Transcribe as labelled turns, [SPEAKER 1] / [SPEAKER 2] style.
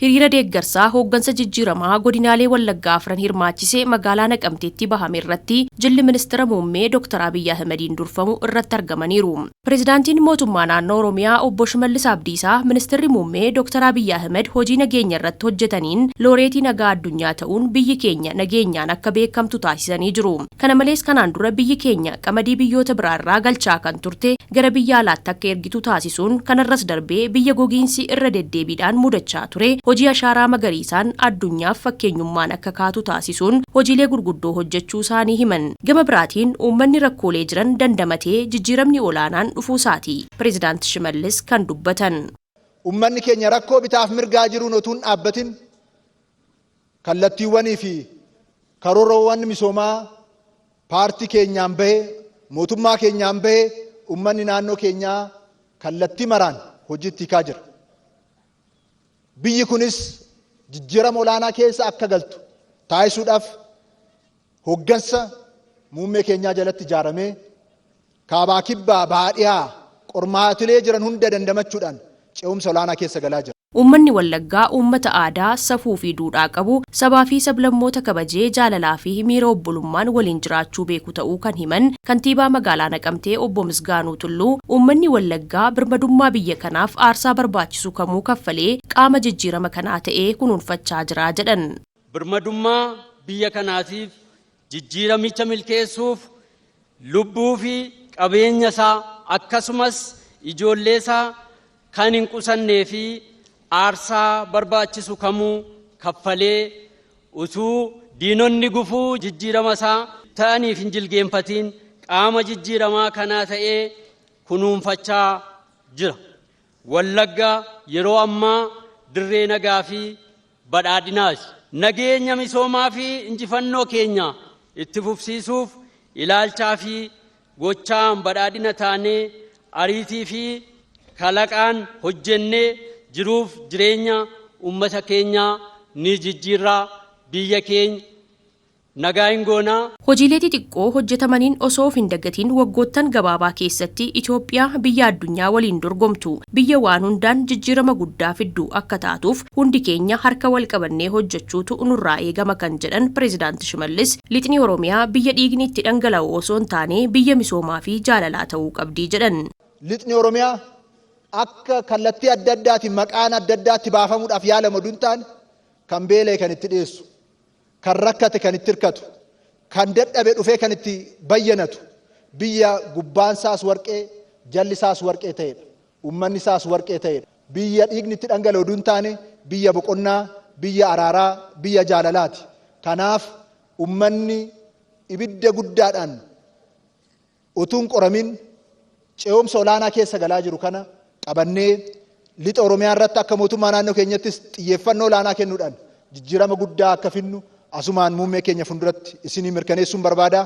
[SPEAKER 1] Hiriira deeggarsaa hooggansa jijjiiramaa godinaalee Wallaggaa afran hirmaachise magaalaa Naqamteetti bahame irratti jilli Ministira Muummee Dr. Abiyyi Ahmediin durfamu irratti argamaniiru. Pireezidaantiin Mootummaa Naannoo Oromiyaa Obbo Shimallis Abdiisaa Ministirri Muummee Dr. Abiyyi Ahmed hojii nageenya irratti hojjetaniin looreetii nagaa addunyaa ta'uun biyyi keenya nageenyaan akka beekamtu taasisanii jiru. Kana malees kanaan dura biyyi keenya qamadii biyyoota biraarraa galchaa kan turte gara biyya alaatti akka ergitu taasisuun, kanarras darbee biyya gogiinsi irra deddeebiidhaan mudachaa ture hojii ashaaraa magariisaan addunyaaf fakkeenyummaan akka kaatu taasisuun hojiilee gurguddoo hojjechuu isaanii himan. Gama biraatiin uummanni rakkoolee jiran dandamatee jijjiiramni olaanaan dhufuu isaati Pireezidaanti Shimallis kan dubbatan.
[SPEAKER 2] Uummanni keenya rakkoo bitaaf mirgaa jiruun utuu hin dhaabbatin kallattiiwwanii fi karoorawwan misoomaa paartii keenyaan bahee, mootummaa keenyaan bahee, uummanni naannoo keenyaa kallattii maraan hojiitti hiikaa jira. Biyyi kunis jijjiirama olaanaa keessa akka galtu taasisuudhaaf hooggansa muummee keenyaa jalatti ijaaramee kaabaa kibbaa bahaa dhiyaa qormaatilee jiran hunda dandamachuudhaan ce'umsa olaanaa keessa galaa jira.
[SPEAKER 1] Uummanni Wallaggaa uummata aadaa, safuu fi duudhaa qabu, sabaa fi sablammoota kabajee jaalalaa fi miira obbolummaan waliin jiraachuu beeku ta'uu kan himan kantiibaa magaalaa Naqamtee Obbo Misgaanuu Tulluu, uummanni Wallaggaa birmadummaa biyya kanaaf aarsaa barbaachisu kamuu kaffalee qaama jijjiirama kanaa ta'ee kunuunfachaa jira jedhan.
[SPEAKER 3] Birmadummaa biyya kanaatiif jijjiiramicha milkeessuuf lubbuu fi qabeenya isaa akkasumas ijoollee isaa kan hin qusannee fi aarsaa barbaachisu kamuu kaffalee utuu diinonni gufuu jijjiirama isaa ta'aniif hin jilgeenfatiin qaama jijjiiramaa kanaa ta'ee kunuunfachaa jira. Wallagga yeroo ammaa dirree nagaa fi badhaadhinaati. Nageenya, misoomaa fi injifannoo keenya itti fufsiisuuf ilaalchaa fi gochaan badhaadhina taanee ariitii fi kalaqaan hojjennee jiruuf jireenya uummata keenyaa ni jijjiirraa, biyya keenya nagaa hin goonaa.
[SPEAKER 1] Hojiilee xixiqqoo hojjetamaniin osoo of hin dagatiin waggoottan gabaabaa keessatti Itoophiyaa biyya addunyaa waliin dorgomtu, biyya waan hundaan jijjiirama guddaa fiddu akka taatuuf hundi keenya harka wal qabannee hojjechuutu nurraa eegama kan jedhan Pireezidaanti Shimallis, lixni Oromiyaa biyya dhiigni itti dhangala'u osoo hin taane biyya misoomaa fi jaalalaa ta'uu qabdi jedhan.
[SPEAKER 2] Lixni Oromiyaa akka kallattii adda addaatiin maqaan adda addaatti baafamuudhaaf yaalamu oduu hin taane, kan beela'e kan itti dhiyeessu, kan rakkate kan itti hirkatu, kan dadhabe dhufee kan itti bayyanatu, biyya gubbaan isaas warqee jalli isaas warqee ta'edha. Uummanni isaas warqee ta'edha. Biyya dhiigni itti dhangala'u oduu hin taane biyya boqonnaa, biyya araaraa, biyya jaalalaati. Kanaaf uummanni ibidda guddaadhaan utuu hin qoramin ce'umsa olaanaa keessa galaa jiru kana qabannee lixa Oromiyaa irratti akka mootummaa naannoo keenyattis xiyyeeffannoo olaanaa kennuudhaan jijjiirama guddaa akka finnu asumaan muummee keenya fuulduratti isinii mirkaneessuun barbaada.